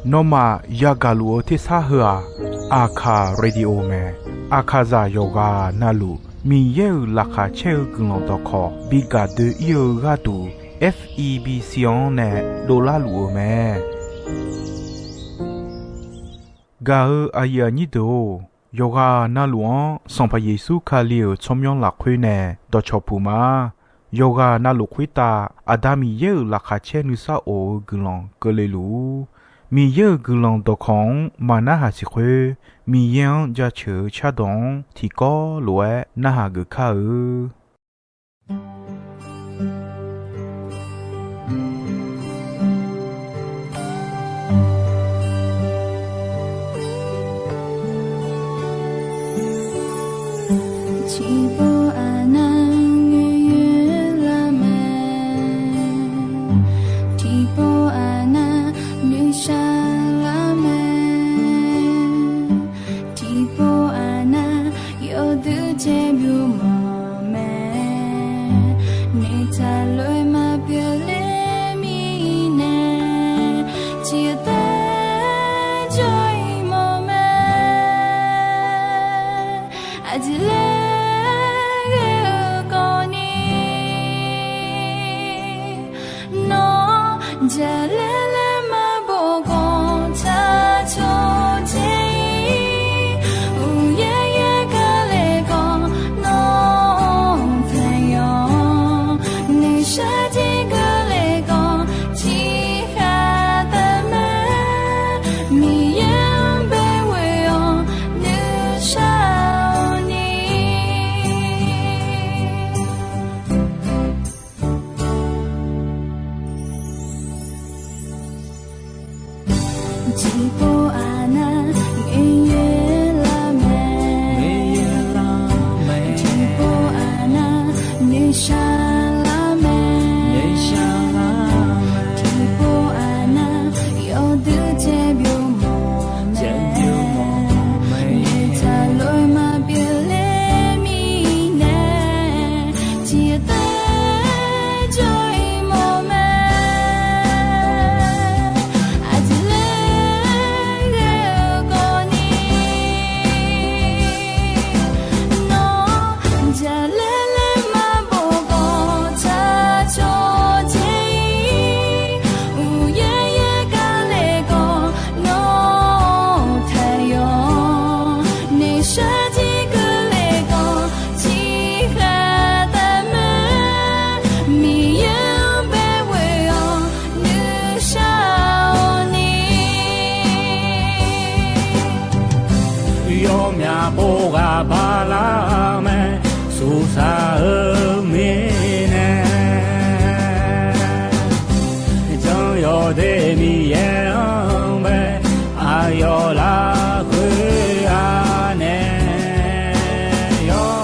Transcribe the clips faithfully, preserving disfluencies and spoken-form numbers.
Nawmaf yagaq luf-eu tersar heu-aq, Aqkaq Radio mae. Aqkaqzaq yawqghaq navluf Miqyaer-euq laqkhaq caer-eu guiqlanq dawqkawq bi gaq doe-ir-eu gharduq, F E B C-anr nae dovlar luf-eu mae. Gaq-eu aqyuif aqnyir deuq-or, yawqghaq navluf-anr Sanqpaq Yeqsur Kali-euq tsawrmyanr lafkhoer nae dawqcawq puq ma. Yawqghaq navluf khoertav Aqda Miqyaer-euq laqkhaq caer nuisar of-eu guiqlanq keuvle luf-ur. Miqyaer-euq guiqlanq dawqkawq-anr maqnarhaq siq khoer, Miqyaer-anr jaceuq-eu cardawq-anr tiqkawv lof-aer narhaq geuf kar-eu. Tiqpov aqnav ngoer lar mae, tiqpov aqnav nuishar lar mae, tiqpov aqnav yawduq caer byov mawf mae, noeqtaq lof-aer maqpyeuf ler mirnae, tiqtaer jawr-ir mawf mae. Aqjeq laer ghae-eu kawvni, nawr jaqlaer laer maqbof khawf tsaq cawq dzae-ir, uqyaer yaer gar le khawf nawr taqyawf, noeqshaq jir keuvle khawf tiqkhaq taf mae, Miqyaer-anr bae ghoe-awr nuishar-awq ni. Tiqpov aqnav ngoer lar mae, tiqpov aqnav nuishar lar mae, tiqpov aqnav yawduq caer byov mawf mae, noeqtaq lof-aer maqpyeuf ler mirnae, tiqtaer jawr-ir mawf mae. Aqjeq laer ghae-eu kawvni, nawr jaqlaer laer maqbof khawf tsaq cawq dzae-ir, uqyaer yaer gar le khawf nawr taqyawf, noeqshaq jir keuvle khawf tiqkhaq taf mae, Miqyaer-anr bae ghoe-awr nuishar-awq ni. Yawmyaq pov ghaq bar lar mae, suqsaq-eu mirnae, jan yawdaef Miqyaer-anr bae aqyawf lafkhoer-a nae yawr.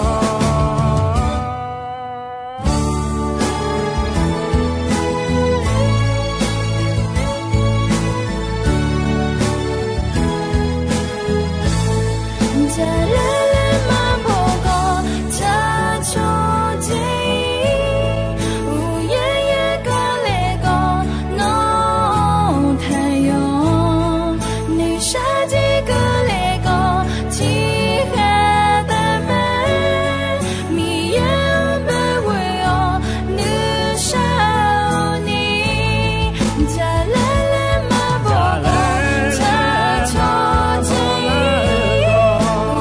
Jaqlaer laer maqbof khawf tsaq cawq dzae-ir, uqyaer yaer gar le khawf nawr taqyawf, noeqshaq jir keuvle khawf tiqkhaq taf mae, Miqyaer-anr bae ghoe-awr nuishar-awq ni. Jaqlaer laer maqbof khawf tsaq cawq dzae-ir,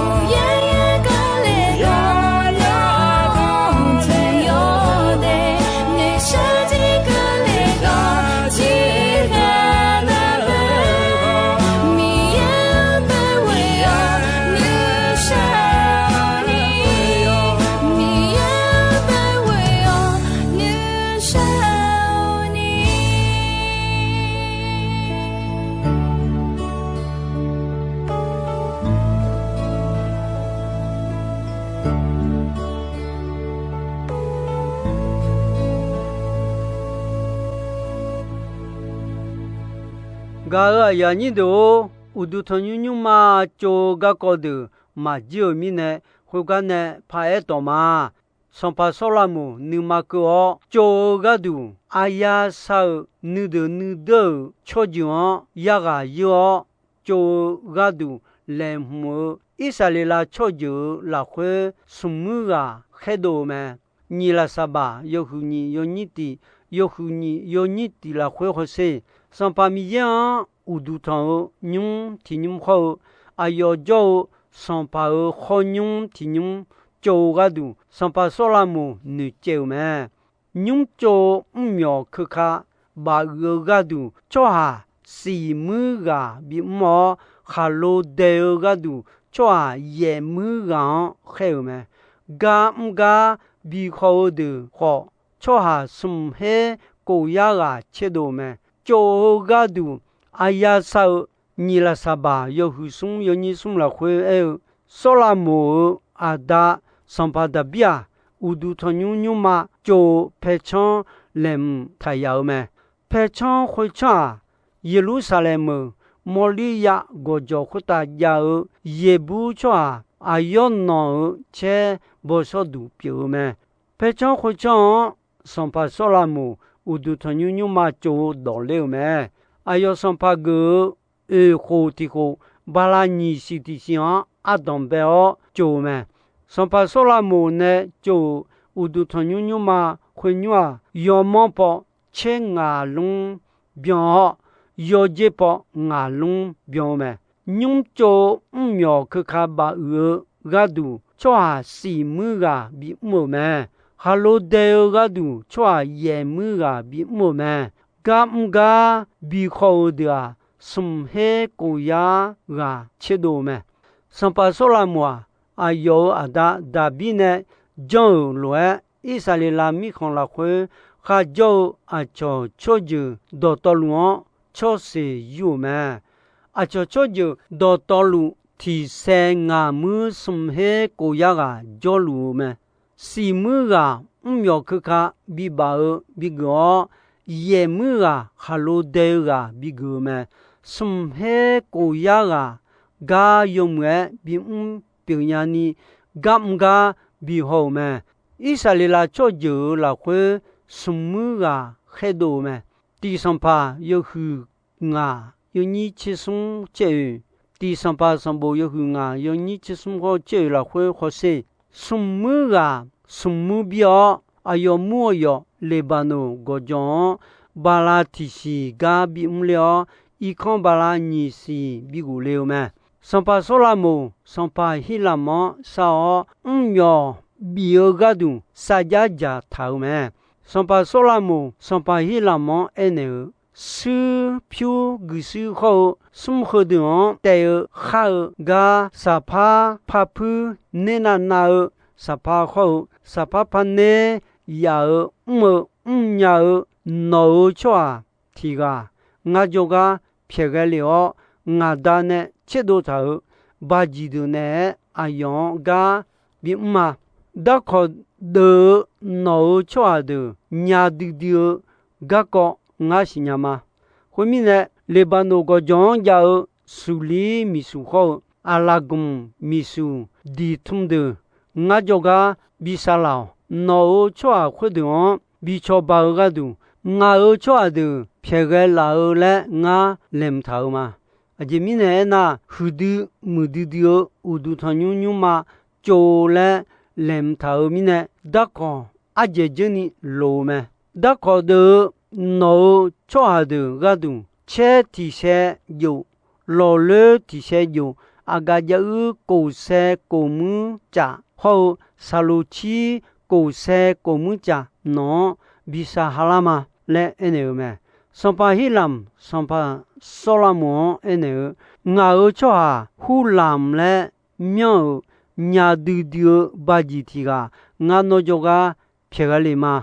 uqyaer yaer gar le khawf nawr taqyawf daef, noeqshaq jir keuvle khawf tiqkhaq taf mae, Miqyaer-anr bae ghoe-awr nuishar-awq ni. Miqyaer-anr bae ghoe-awr nuishar-awq ni. Gaq-euq aqyuif aqnyir deuq-or, uqduq tanqnymr nymrma tsov-eu garkawv deuq maqjir-euq mirnae, khoergar nae paraer tawq ma. Sanqpaq Sawrlaqmoq nuima keuv-awr tsov-eu gharduq, aqyasar-euq nuideuq nuideur-euq tsawrjeuq-anr yarghaq yeur-awr, tsov-eu gharduq laeqhmq-eu Irsaqleqlav tsawrjeuq-euq lafkhoer smq muir ghaq khaerdov-eu mae. Nyiq lafsaqbaq yawhuiq nyiq yawnyir tiq, yawhuiq nyiq yawnyir tiq lafkhoer hawsher, Sanqpaq Miqyaer-anr uqduq tanq-eu nymr tiq nymr hawr-eu, aqyawf jawr-eu Sanqpaq-euq khawr nymr tiq nymr tsov-eu gharduq, Sanqpaq Sawrlaqmoq noeqcaev-euq mae. Nymr tsov-eu mrmyawq keuka baf uiq-eu gharduq, tsawrhaq siq muir ghaq bimr-awr, khaqlo dae-eu gharduq tsawrhaq yaeq muir ghaq-anr khaer-euq mae. Gar mr gar bi haw-eu deuq khawf, tsawrhaq smq her kof yar ghaq tserdov-eu mae. Tsov-eu gharduq aqyasar-eu nyiq lafsaqbaq yawhuiq smr yawnyir smr lafkhoer aer-eu, Sawrlaqmoq-euq aqda Sanqpaq Daqbir-aq, uqduq tanqnymr nymrma tsov-eu paercanr laeqhmq taq yaf-eu mae. Paercanr khoercanr-aq, Yeqlursaqlaeq meuq Mawrliryav gawqjawq khoertav jav-eu Yeqbur tsawrhaq aqyawf nanq-euq caer bawshawr duq pyeuf-eu mae. Paercanr khoercanr-anr Sanqpaq Sawrlaqmoq uqduq tanqnymr nymrma tsov-eu dawq ler-eu mae. Aqyawf sanqpaq geuf-eu oeq khof tiq khof, bala nyiq siq tiq siq-anr ardanq bae-awr tsov-eu mae. Sanqpaq Sawrlaqmoq nae tsov-euq uqduq tanqnymr nymrma khoernymr-aq, yawmanr paw tser ngaq lmr byan-awr, yawjer paw ngaq lmr byan-eu mae. Nymr tsov-eu mrmyawq keuka baf uiq-eu gharduq, tsawrhaq siq muir ghaq bimr-euq mae. Khaqlo dae-eu gharduq, tsawrhaq yaeq muir ghaq bimr-euq mae. Gar mr gar bi haw-eu deuq-aq, smq her kof yar ghaq tserdov-eu mae. Sanqpaq Sawrlaqmoq-aq, aqyawf-euq aqda Daqbir nae janr-euq lof-aer, Irsaqleqlav mirkhanq lafkhoer kharjawr-eu aqcawq tsawrjeuq dawqtawvluf-anr tsawrseq yur-euq mae. Aqcawq tsawrjeuq dawqtawvluf tiq sae ngaq muir smq her kof yar ghaq jawrluf-eu mae. Siq muir ghaq mrmyawq keuka bibaf-eu bigeuf-awr, yaeq muir ghaq khaqlo dae-eu ghaq bigeuf-eu mae. Smq her kof yar ghaq gar yawmuiq-aer bimr pyeufnya ni, gar mr gar bi haw-euq mae. Irsaqleqlav tsawrjeuq-euq lafkhoer smq muir ghaq khaerdov-eu mae. Tiq Sanqpaq yawhuiq ngaq yawnyir tser smr caer-oe, tiq Sanqpaq sanqbof yawhuiq ngaq yawnyir tser smr hawr caer-oe lafkhoer hawsher, smq muir ghaq smq muir bir-awr, aqyawf mur aqyawf Leqbaqnoq gawqjawq-anr bala tiq siq gar bimr ler-awr, irkanr bala nyiq siq bighof le-eu mae. Sanqpaq Sawrlaqmoq Sanqpaq Hirlamq-anr shar-awr, mrmyawq bif-eu gharduq sarjar dzaqtaq-euq mae. Sanqpaq Sawrlaqmoq Sanqpaq Hirlamq-anr aernaeq-eu, shuir pyur guiqshuir hawr-eu smr heudeuq-anr taev-eu khar-eu gar, saqpar parpuir ner navnav-eu saqpar hawr-eu, saqpar parner yaf-eu mr-eu mrnya-eu nawq-euq tsawrhaq tiq ghaq ngar jawrgar pyaeqghae lef-awr, ngaq Da nae tserdov taq-euq bajiq deuq naeq-aer aqyawf-anr gar bimr ma. Darkawq deuv-eu nawq-euq tsawrhaq deuq nya duidui-eu garkawv ngar siqnya ma. Khoermirnae, Leqbaqnoq gawqjawq-anr jav-eu suqlir miqsuq hawr-eu aqlaf gmq miqsuq diqtm deuq ngar jawrgar bi shavlaf-awq. Nawq-euq tsawrhaq khoerdeuq-anr bi cawba-eu gharduq, ngaq-euq tsawrhaq deuq pyaeqghae laf-eu laer ngar laeqhmq taq-eu ma. Aqjeq mirnae aernar, huiqdui muiqdui dui-eu uqduq tanqnymr nymrma tsov laer laeqhmq taq-euq mirnae, darkawq ardzaeq dzeur ni loq-eu mae. Darkawq deuv-eu nawq-euq tsawrhaq deuq gharduq, caer tiq shae jof, lawqloer tiq shae jof, aqgaf jav uir kof sae kof muir caf hawr-eu saqloq cir kof sae kof muir caf nawq-anr bi shav ha lar ma laer aernaeq-eu mae. Sanqpaq Hirlamq Sanqpaq Sawrlaqmoq-anr aernaeq-eu, ngaq-euq tsawrhaq Hurlamq laer myanr-euq nya duidui-eu bajiq tiq ghaq ngar nawr jawrgar pyaeqghae le ma.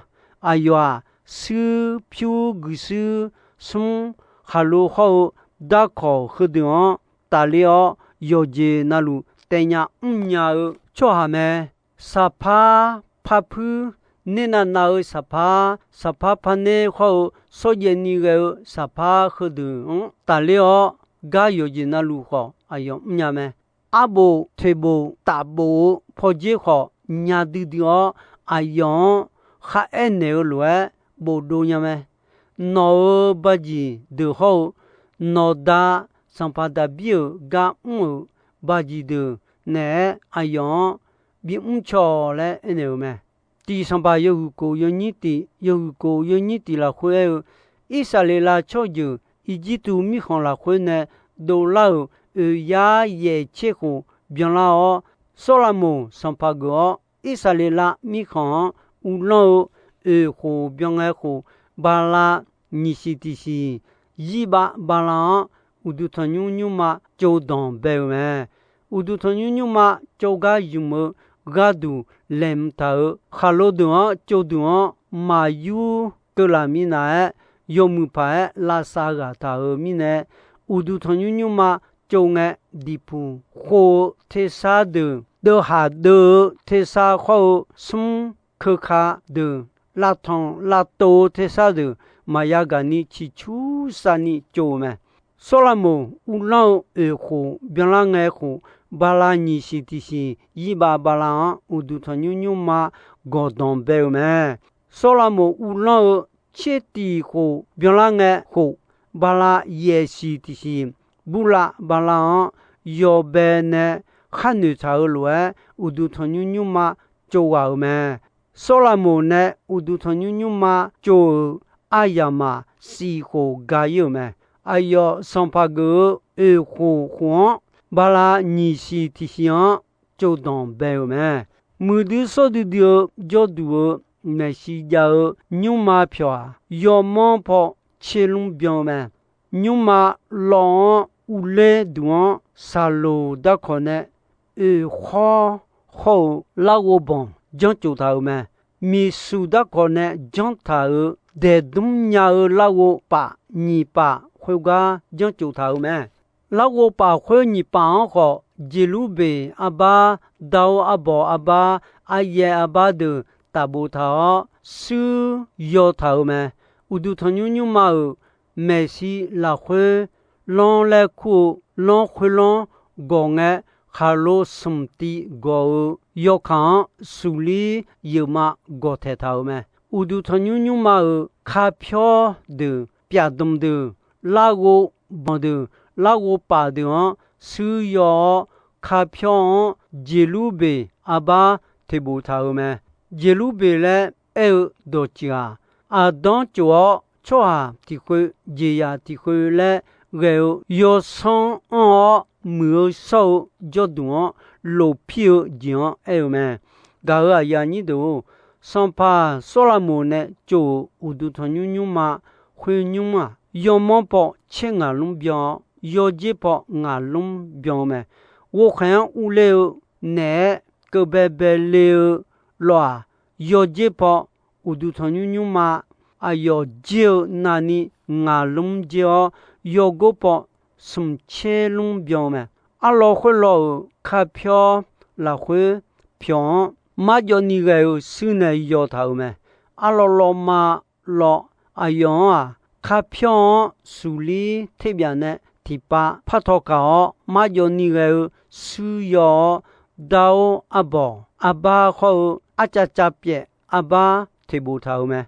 Aqyawf-aq, shuir pyur guiqshuir smr khaqlo hawr-eu darkawq heudeuq-anr tafler-awr, yawqjeq navluf taevnya mrnya-eu tsawrhaq mae. Saqpar parpuir ner navnav-eu saqpar, saqpar parner hawr-eu shawrjaev ni ghae-eu saqpar heudeuq-anr tafler-awr, gar yawqjeq navluf khawf aqyawf mrnya mae. Arbof toeqbof tafbof-eu pawdzer khawf nya duidui-awr, aqyawf-anr kharaer naeq-eu lof-aer bofdov nya mae. Nawq-euq bajiq deuq hawr-eu, nawqda sanqpaq Daqbir-euq gar mr-euq bajiq deuq naeq-aer aqyawf-anr bimr caw laer aernaeq-euq mae. Tiq Sanqpaq yawhuiq kof yawnyir tiq, yawhuiq kof yawnyir tiq lafkhoer aer-eu, Irsaqleqlav tsawrjeuq Irjirtuv mirkhanq lafkhoer nae dovlar-euq oeq yar yaeq tser khof byanlar-awr, Sawrlaqmoq sanqpaq geuf-awr, Irsaqleqlav mirkhanq-anr uvlanr-eu oeq khof byan ngae khof, bala nyiq siq tiq siq zirbav bala-anr, uqduq tanqnymr nymrma tsov danq bae-euq mae. Uqduq tanqnymr nymrma tsov gar zmq-eu gharduq laeqhmq taq-euq khaqlo deuq-anr tsov deuq-anr maqyur keuvlaf minav-aer, yawmuiq paq-aer lavsav ghaq taq-euq mirnae, uqduq tanqnymr nymrma tsov ngae, diqpuq khov-eu tersar deuq, deuvhaq deuv-eu tersar khawr-eu smr keuka deuq, lavtanq lavtov-eu tersar deuq maqya gaq ni ciqcur sav ni tsov-eu mae. Sawrlaqmoq uvlanr-eu oeq khof byanlar ngae khof, bala nyiq siq tiq siq zirbav bala-anr uqduq tanqnymr nymrma gawqdanq bae-euq mae. Sawrlaqmoq uvlanr-eu tser tiq khof byanlar ngae khof, bala yaeq siq tiq siq burlav bala-anr yawbae nae khar noeqtaq-euq lof-aer, uqduq tanqnymr nymrma tsov ghaq-euq mae. Sawrlaqmoq nae uqduq tanqnymr nymrma tsov-euq aryamq-aq, siq khof ga ir-euq mae. Aqyawf sanqpaq geuf-eu oeq khof khof-anr bala nyiq siq tiq siq-anr tsov danq bae-euq mae. Muiqdui sawr duidui-eu jawrduq-eu maeqshi jav-eu nymrma pyawq-aq, yawmanr paw tser lmr byan-eu mae. Nymrma lawv-anr uvler duq-anr saqloq darkawq nae oeq khawr hawr-eu larghov banq janr tsof taq-euq mae. Miqsuq darkawq nae janr taq-euq daeqdmr nya-eu larghov paf nyiq paf khoergar janr tsof taq-euq mae. Larghov paf khoer nyiq paf-anr khawf, Jeqlurbeq arbar, Dar-or arbawq arbar, aryaer arbar deuq tafbof taq-awr, suir yaw taq-euq mae. Uqduq tanqnymr nymrma-euq maeqshi lafkhoer lanr laer kur-eu lanr khoerlanr gawq ngae, khaqlo smq tiv gawq-eu yawkaq-anr suqlir yeufma gawq taeq taq-euq mae. Uqduq tanqnymr nymrma-euq kapyawr deuq, pyaf dmq deuq, larghov banq deuq, larghov paf deuq-anr suir yaw-awr, kapyawr-anr Jeqlurbeq arbar toeqbof taq-euq mae. Jeqlurbeq laer aer-eu dawqtsuif-aq, aqdanr tsof-awr tsawrhaq tiq khoeq jeqzaq tiq khoeq laer ghae-eu yawsanr anr-awr, muiq-eu shawr-eu jawrduq-anr lofpir-eu jeq-anr aer-eu mae. Gaq-euq aqyuif aqnyir deuq-or, sanqpaq Sawrlaqmoq nae tsov-euq uqduq tanqnymr nymrma khoer nymr-aq, yawmanr paw tser ngaq lmr byan-awr, yawdzer paw ngaq lmr byan-eu mae. Ghovkhaeq-anr urler-eu naeq-aer keuv baebae le-eu lawq-aq, yawdzer paw uqduq tanqnymr nymrma aqyawf dzer-eu navni ngaq lmr dzer-awr, yawgor paw smq tser lmr byan-eu mae. Arlawr khoerlawr-euq kapyawr lafkhoer pyawq-anr marjawv ni ghae-eu suir nae yaw taq-euq mae. Arlawr lawrma lawr aqyawf-anr-aq, kapyawr-anr suqlir terbyaf nae tiqpav par tawqkaq-awr, marjawv ni ghae-eu suir yaw-awr, Dar-or arbawq arbar khawr-eu arcav cav pyaef arbar toeqbof taq-euq mae.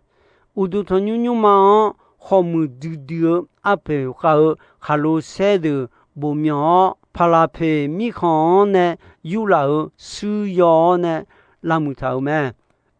Uqduq tanqnymr nymrma-anr khawqmuiq duidui-eu arpoeq khav-eu khaqlo saer deuq bofmyanq-awr, Paqlaqpeq mirkhanq-anr nae yurlaf-euq suir yaw-awr nae lavmuiq taq-euq mae.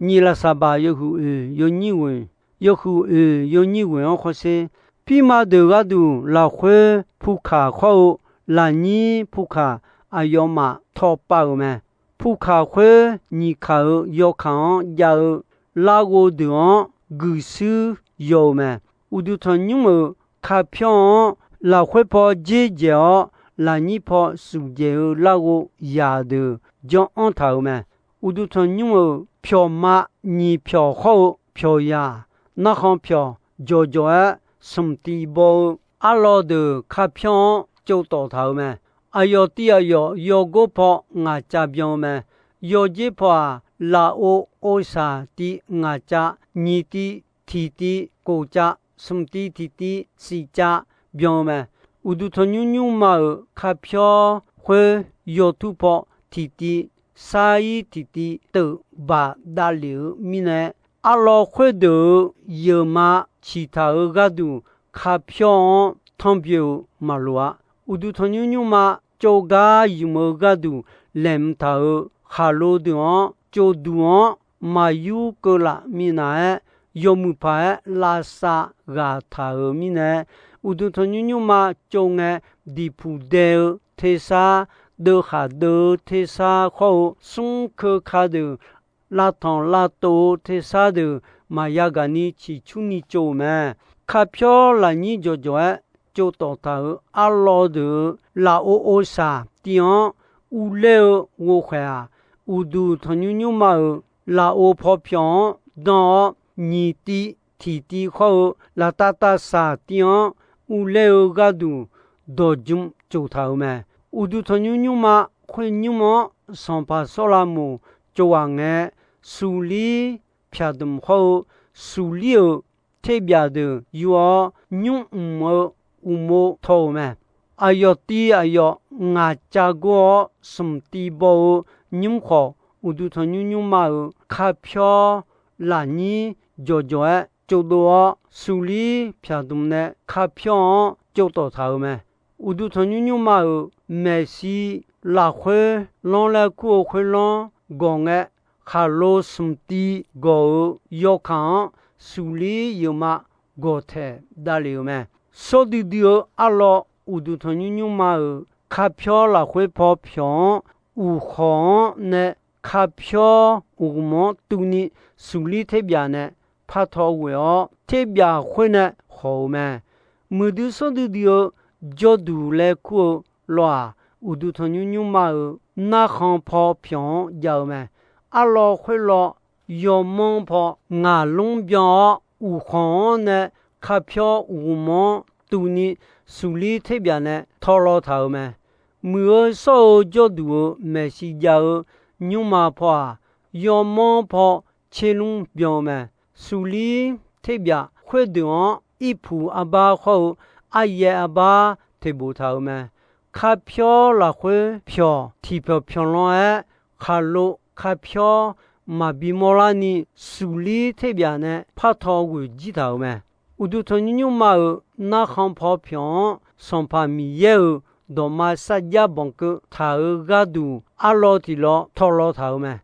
Nyiq Laqsaqbaq yawhuiq oeq yawnyir ghoeq, yawhuiq oeq yawnyir ghoeq-anr khawrsher, pirma deuq gharduq lafkhoer pukaq khawr-eu lafnyir pukaq aqyawfmaf tawpav-euq mae. Pukaq khoer nyiq kaq-euq yawkaq-anr jav-eu larghov deuq-anr guiqshuir yaw-eu mae. Uqduq tanqnymr-euq kapyawr-anr lafkhoer paw dzer dzaeq-awr, lafnyir paw shuq dzaeq-eu larghov yaq deuq janr anr taq-euq mae. Uqduq tanqnymr-euq pyawqma nyiq pyawq khawr-eu pyawqzaq, narkhan pyawq jawqjawq-aer smq tiv baw-eu arlawr deuq kapyawr-anr tsovtawf taq-euq mae. Aqyawf tiv aqyawf yawgor paw ngaq cav byan-eu mae. Yawdzer paw-aq, lafov ovsaq tiv ngaq cav, nyiq tiv tiq tiv kof cav, smq tiv tiq tiv siq cav byan-eu mae. Uqduq tanqnymr nymrma-euq kapyawr khoer yawtur paw tiq tiv sar-ir tiqtiv teuf baq davlef-eu mirnae, arlawr khoerdeuq-euq yeuqma ciqtaq-euq gharduq kapyawr-anr tanrpyeuf-euq maqloq-a. Uqduq tanqnymr nymrma tsovgar ymq-eu gharduq laeqhmq taq-euq khaqlo deuq-anr tsovduq-anr maqyur keuv laf minav-aer, yawmuiq paq-aer lavsav ghaq taq-euq mirnae, uqduq tanqnymr nymrma tsov ngae, diqpuq dae-eu tersar, deuvkhaq deuv-eu tersar khawr-eu, smr keuka deuq lavtanq lavtov-eu tersar deuq maqya gaq ni ciqcurni tsov-euq mae. Kapyawr lafnyir jawqjawq-aer tsovtawf taq-euq arlawr deuq-euq lafov ovsaq tiv-anr urler-eu ghovkhaeq-aq, uqduq tanqnymr nymrma-euq lafov paw pyawq-anr dan-awr, nyiq tiv tiq tiv khawr-eu laftav tavsaq tiv-anr urler-eu gharduq dawq jmq tsof taq-euq mae. Uqduq tanqnymr nymrma khoernymr-anr sanqpaq Sawrlavmoq tsov ghaq ngae, suqlir pyaq dmq khawr-eu suqlir-euq terbyaf deuq yur-awr, nymr mq-eu uqmov taw-euq mae. Aqyawf tiv aqyawf ngaq cav gor-awr, smq tiv baw-eu nymr khawf, uqduq tanqnymr nymrma-euq kapyawr lafnyir jawqjawq-aer tsovdov-awr, suqlir pyaq dmq nae kapyawr-anr tsovtawf taq-euq mae. Uqduq tanqnymr nymrma-euq maeqshi lafkhoer lanr laer kur-eu khoerlanr gawq ngae, khaqlo smq tiv gawq-euq yawkaq-anr suqlir yeuqma gawq taeq davlef-euq mae. Sawr duidui-eu arlawr uqduq tanqnymr nymrma-euq kapyawr lafkhoer paw pyawq-anr uqkhawq-anr nae kapyawr uqghmq-anr tuvni suqlir terbyaf nae par taw ghoeq-awr, terbyaf khoer nae khawq-euq mae. Muiqdui sawr duidui-eu jawrduq laer kur-eu lawr-aq, uqduq tanqnymr nymrma-euq narkhan paw pyawq-anr jav-eu mae. Arlawr khoerlawr yawmanr paw ngaqlmr byan-awr, uqkhawq-anr nae kapyawr uqghmq-anr tuvni suqlir terbyaf nae tawlaw taq-euq mae. Muiq-eu sawr-eu jawrduq-euq maeqshi jav-eu nymrma paw-aq, yawmanr paw tserlmr byan-eu mae. Suqlir terbyaf khoerdeuq-anr irpuq arbar khawr-eu aryaer arbar teqbof taq-euq mae. Kapyawr lafkhoer pyawq tiqpyawq pyawq lan-aer, khaqlo kapyawr maqbi mawrlarni suqlir terbyaf nae par taw ghoeq jir taq-euq mae. Uqduq tanqnymr nymrma-euq narkhan paw pyawq-anr Sanqpaq Miqyaer-euq dawqma sarjax banqkeuv taq-euq gharduq, arlawr tiq lawr tawlaw taq-euq mae.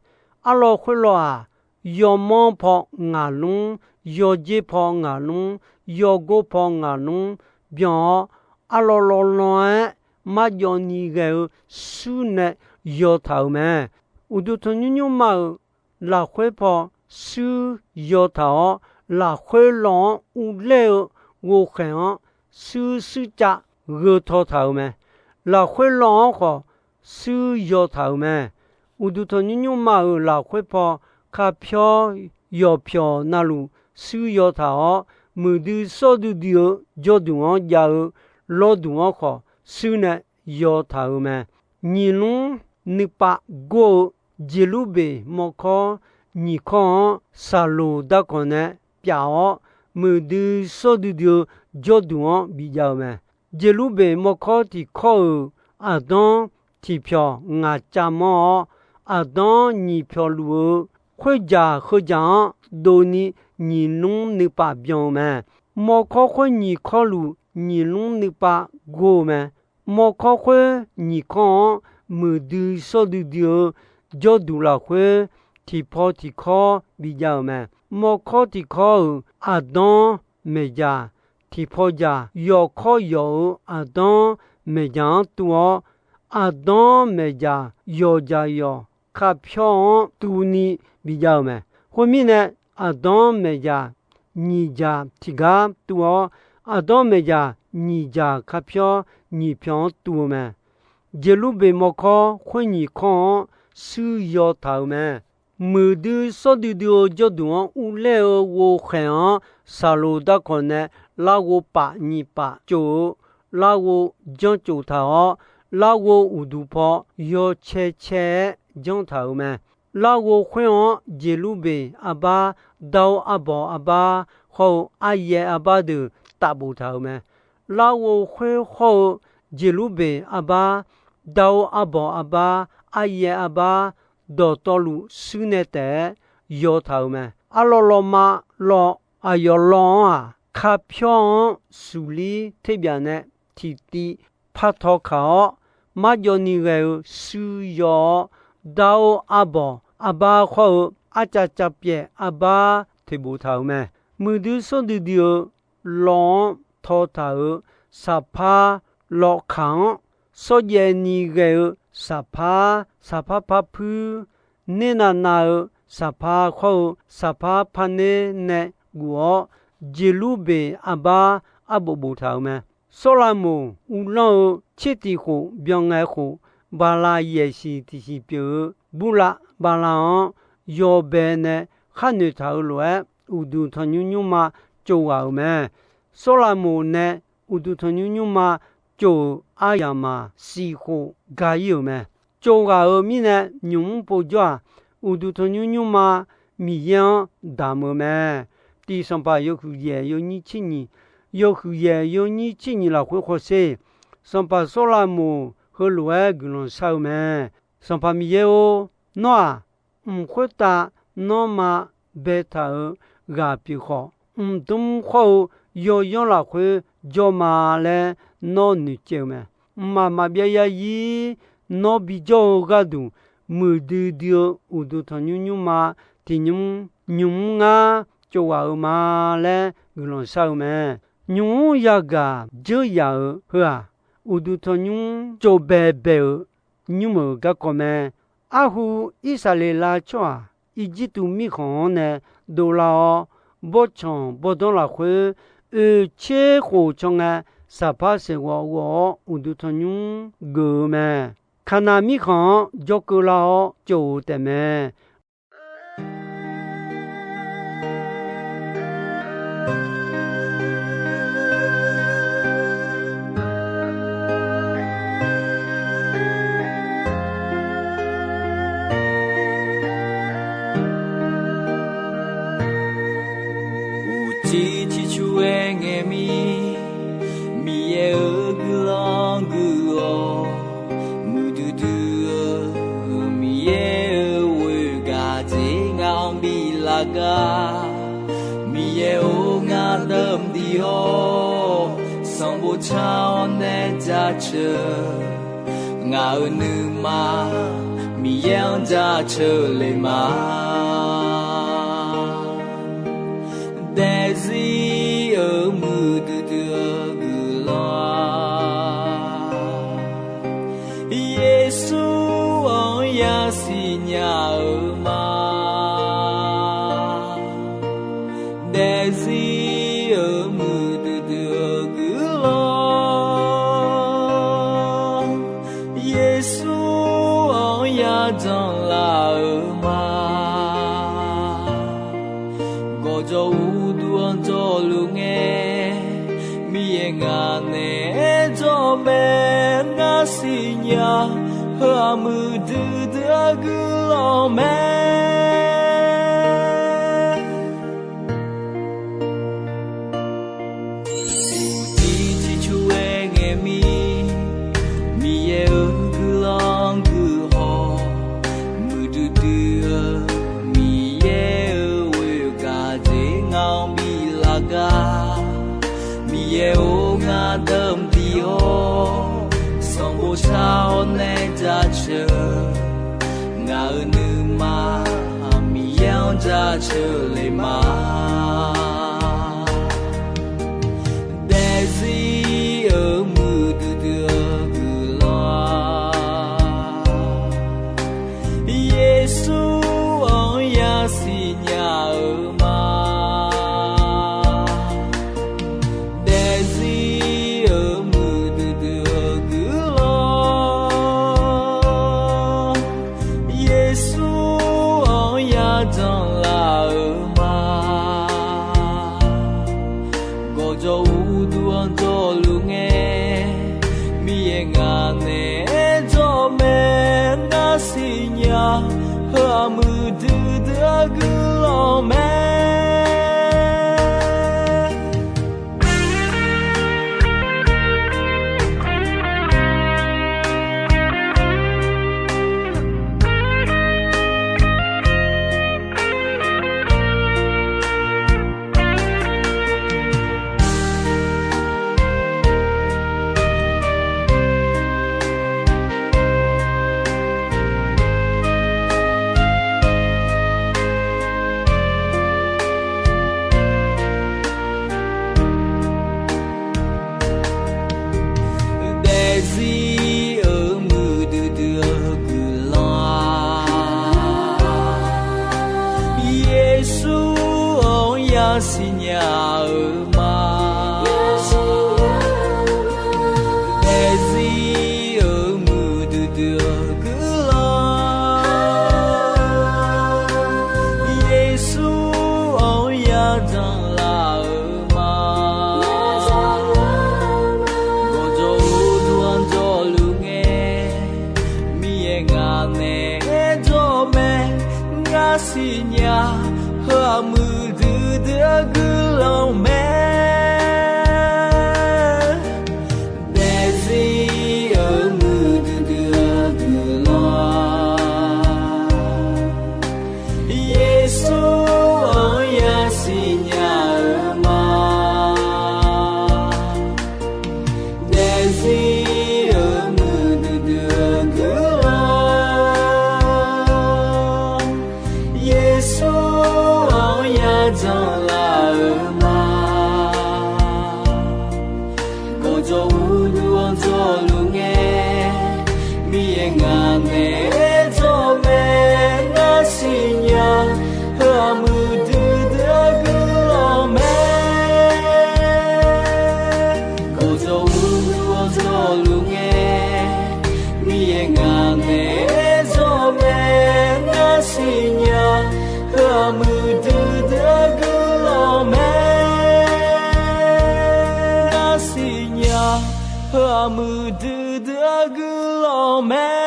Arlawr khoerlawr-aq, yawmanr paw ngaqlmr, yawjer paw ngaqlmr, yawgor paw ngaqlmr byan-awr, arlawr lawrlan-aer marjawv ni ghae-eu shuir nae yaw taq-euq mae. Uqduq tanqnymr nymrma-euq lafkhoer paw shuir yaw taq-awr, lafkhoer lawr-anr urler-eu ghovkhaeq-anr shuir shuircav gheu taw taq-euq mae. Lafkhoer lawr-anr khawf shuir yaw taq-euq mae. Uqduq tanqnymr nymrma-euq lafkhoer paw kapyawr yawqpyawq navluf shuir yaw taq-awr, muiqdui sawr duidui-eu jawrduq-anr jav-eu lawrduq-anr khawf shuir nae yaw taq-euq mae. Nyiq lmr nuipav gor-eu Jeqlurbeq mawrkawr nyiq kawr-anr saqloq darkawq nae pyaf-awr, muiqdui sawr duidui-eu jawrduq-anr bijav-eu mae. Jeqlurbeq mawrkawr tiq kawr-euq aqdanr tiq pyawq ngaq cav manr-awr, aqdanr nyiq pyawq luf-eu khoerjaq heudzaq-anr dovni nyiq lmr nuipav byan-eu mae. Mawrkawr khoer nyiq kawrluf nyiq lmr nuipav gor-eu mae. Mawrkawr khoer nyiq kawr-anr muiqdui sawr duidui-eu jawrduq lafkhoer tiqpaw tiq kawr bijav-euq mae. Mawrkawr tiq kawr-euq aqdanr maeqjaq tiqpaw jaq, yawqkawr yawq-euq aqdanr maeqjaq-anr tuv-awr, aqdanr maeqjaq yawqjaq yawq kapyawr-anr tuvni bijav-euq mae. Khoermirnae, aqdanr maeqjaq nyiq jaq tiqgar tuv-awr, aqdanr maeqjaq nyiq jaq kapyawr nyiq pyawq-anr tuv-eu mae. Jeqlurbeq mawrkawr khoer nyiq kawr-anr shuir yaw taq-euq mae. Muiqdui sawr duidui-eu jawrduq-anr urler-eu ghovkhaeq-anr saqloq darkawq nae larghov paf nyiq paf tsof-eu larghov janr tsof taq-awr, larghov uqduq paw yawcae cae-aer janr taq-euq mae. Larghov khoer-anr Jeqlurbeq arbar, Dar-or arbawq arbar, hawr-eu aryaer arbar deuq tafbof taq-euq mae. Larghov khoer hawr-eu Jeqlurbeq arbar, Dar-or arbawq arbar, aryaer arbar, dawqtawvluf shuir nae taef-aer yawtaq-euq mae. Arlawv lawvma lawv, aqyawf lawv-anr-aq, kapyawr-anr suqlir terbyaf nae tiqtiv par taw kaq-awr, marjawv ni ghae-eu shuir yaw-awr, dar-or arbawq arbar khawr-eu arcav cav pyaeq arbar toeqbof taq-euq mae. Muiqdui sawr duidui-eu lawv-anr taw taq-euq saqpar lawvkaq-anr, sawrjaev ni ghae-eu saqpar, saqpar parpuir, ner navnav-eu saqpar khawr-eu saqpar parner nae guf-awr, jeqlurbeq arbar arbof boftaq-euq mae. Sawrlaqmoq uvlanr-eu tser tiq khof byan ngae khof, bala yaeq siq tiq siq pyeuf-eu burlav bala-anr yawbae nae khar noeqtaq-euq lof-aer, uqduq tanqnymr nymrma cov ghaq-euq mae. Sawrlaqmoq nae uqduq tanqnymr nymrma cov-euq aryamq-aq, siq khof ga-ir-euq mae. Cov ghaq-euq mirnae, nymq mr povjawr-aq, uqduq tanqnymr nymrma Miqyaer-anr damq-eu mae. Tiq Sanqpaq yawhuiq yaeq yawnyir tser nyiq, yawhuiq yaeq yawnyir tser nyiq lafkhoer hawsher, Sanqpaq Sawrlaqmoq heulof-aer guiqlanq shar-eu mae. Sanqpaq Miqyaer-or, nawr-aq, mq khoertav nanrma baetaq-euq ghaq pyeuf khawf, mqdmr khawr-eu yawyanr lafkhoer jawr ma laer nawr noeqcaev-eu mae. Mqmaq maqbyav yarzir nawr bijawr-eu gharduq, muiqdui dui-eu uqduq tanqnymr nymrma tiq nymr nymq mr ngar cov ghaq-euq ma laer guiqlanq shar-eu mae. Nymq mr yagaq dzeur yaq-euq heu-aq, uqduq tanqnymr cov baebae-euq nymr-euq garkawv mae. Arhu Irsaqleqlav tsawrhaq Irjirtuv mirkhanq-anr nae dovlar-awr, bawrtsanq bawrdanr lafkhoer oeq tser khof caw ngae, saqpar saeqghawv ghawv-awr uqduq tanqnymr geuf-eu mae. Kaqnav mirkhanq-anr jawrkeuv lar-awr cov-eu taefmae. Uqcif ciqcur-aer ngae mir, Miqyaer-euq guiqlanq guiq-awq. Muiqdui dui-eu Miqyaer-euq ghoer gaq dzer ngaq-anr bi lar gar. Miqyaer-or, ngar deuq mqdiq-awr, sanqbof car-awr nae jaceuq. Ngaq-euq nuima Miqyaer-anr jaceuq le ma. Daefzir-euq muiqdui dui-eu guiqlanq-aq, Yeqsur-anr yasiq nya-eu ma. Daefzir-euq muiqdui dui-eu guiqlanq, Yeqsur-anr yajanq laf-eu ma. Gawqjawq uqduq-anr jawrluf ngae, Miqyaer ngaq naeq-aer jawr mae. Ngar siqnya, heu-aq muiqdui dui-eu guiqlanq mae. Uqcif ciqcur-aer ngae mir, Miqyaer-euq guiqlanq guiq haw. Muiqdui dui-eu Miqyaer-euq ghoer gaq dzer ngaq-anr bi lar gar. Miqyaer-or, ngar deuq mqdiq-awr, sanqbof car-awr nae jaceuq. Ngaq-euq nuima Miqyaer-anr jaceuq le ma. Daefzir-euq muiqdui dui-eu guiqlanq-aq, Yeqsur-anr yasiq nya-eu ma. Daefzir-euq muiqdui dui-eu guiqlanq, Yeqsur-anr yajanq laf-eu ma. Gawqjawq uqduq-anr jawrluf ngae, Miqyaer ngaq naeq-aer jawr mae. Ngar siqnya, heu-aq muiqdui dui-eu guiqlanq mae. Daefzir-euq muiqdui dui-eu guiqlanq-aq, Yeqsur-anr yasiq nya-eu ma. Daefzir-euq muiqdui dui-eu guiqlanq, Yeqsur-anr yadanq laf-eu ma. Gawqjawq uqduq-anr jawrluf ngae, Miqyaer ngaq naeq-aer jawr mae. Ngar siqnya, heu-aq muiqdui dui-eu guiqlanq mae. Daefzir-euq muiqdui dui-eu guiqlanq, Yeqsur-anr yasiq nya-eu ma. Daefzir-euq muiqdui dui-eu guiqlanq, Yeqsur-anr yadanq laf-eu ma. Gawqjawq uqduq-anr jawrluf ngae, Miqyaer ngaq naeq-aer jawr mae. Ngar siqnya, heu-aq muiqdui dui-eu guiqlanq mae. Gawqjawq uqduq-anr jawrluf ngae, Miqyaer ngaq naeq-aer jawr mae. Ngar siqnya, heu-aq muiqdui dui-eu guiqlanq mae. Ngar siqnya, heu-aq muiqdui dui-eu guiqlanq mae.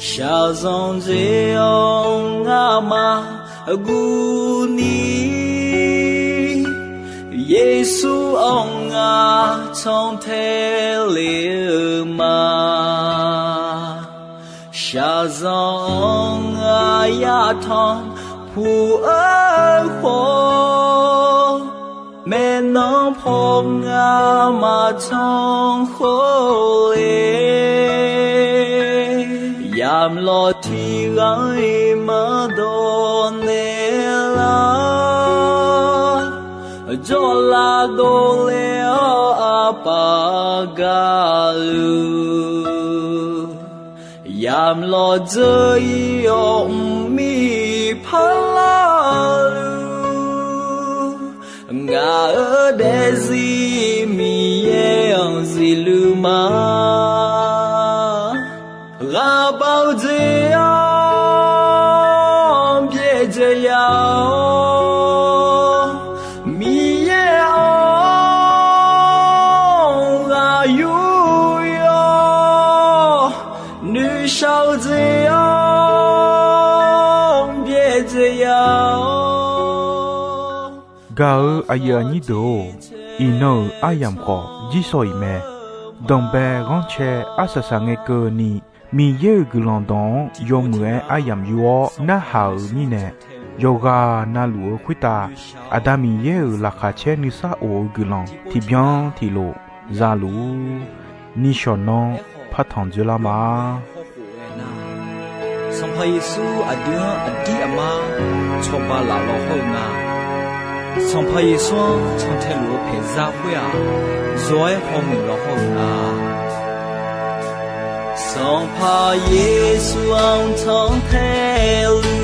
Shaqzanq jeq-anr ngamaf guvni, Yeqsur-anr ngar cantae le-eu ma. Shaqzanq-anr aqyaf tanqpuq aerkhawf, maeqnan paw ngar maqtanq khawf le. Yamlawq tiqghaq-iq maqdawq naeqlar, jawrlav dovle-awr aqpaf gaqluf, yamlawq dzeur-ir-awr mqmir parlar-eu, ngaq-euq daefzir Miqyaer-anr zifluf ma. Ghaqbav-eu jeq-anr byaerdzae ya-awr, Miqyaer-anr ghaq yur-awr, noeqshaq-eu jeq-anr byaerdzae ya-awr. Gaq-eu aqyuif aqnyir deuq-or, iqnan-euq aryamq khawf jirsawq iq mae. Danqbae ghanrcae arsaq saq ngae keuvni, Miqyaer-euq guiqlanq dawq-anr yawmuiq-aer aryamq yur-awr narhaq-euq mirnae, yawqghaq navluf-eu khoertav Aqda Miqyaer-euq laqkhaq caer nuisar of-eu guiqlanq tiqbyan tiqlof zaluf-ur. Nishawq nanr partanq dzoerlar ma. Sanqpaq Yeqsur aqdui-anr aqdir aqmar cawba laf law hawr-eu nga. Sanqpaq Yeqsur-anr cantae luf-eu paeqzar khoer-aq, zawq-aer hawmuiq law hawr-eu nga. Sanqpaq Yeqsur-anr cantae luf